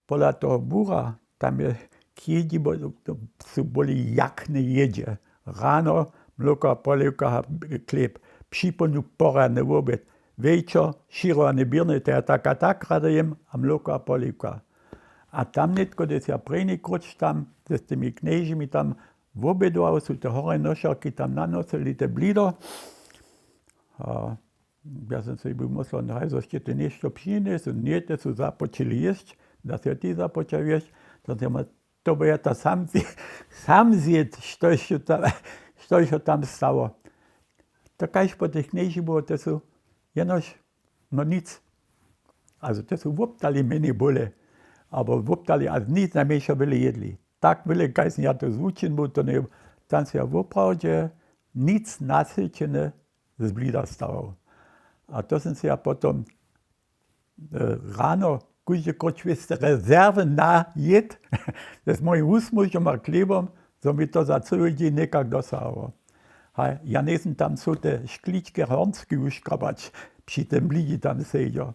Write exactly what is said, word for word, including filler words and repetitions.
Pola toho bura tam je k jědźi su byli jakne jědźe. Rano mloko a poliwka a chlěb, připołdnju porjadny wobjed, wječor šěrowany běrny, to ja tak a tak rady jěm, a mloko a poliwka. A tam nětko, hdyž ja prěni króć tam z tymi knježimi tam wobědował, su te horje nošerki tam nanosyli te blido. A ja sam sej był myslił, no haj, zo sće ty něšto přinjesł, ně, te su započeli jěsć, da se ti započał jěsć, to je to by ja to sam zjědł, štož so tam stało. To kaž po tych knježi było, te su jenož, no nic. Also te su woptali mjenje bóle, abo woptali a nic najmjenšo wjele jědli. Tak wjele kaž sam ja to zwučen był, to nje, tam so ja woprawdźe nic nasyćene z blida stawał. A to sam se ja potom rano kóždy króć wěste rezerwy najěd z mojim wusmužom a chlěbom, zo mi to za cyły dźeń někak dosahało. Haj, ja njejsym tam chcył te škličke hornski wuškrabać při tym blidźi tam sedźo.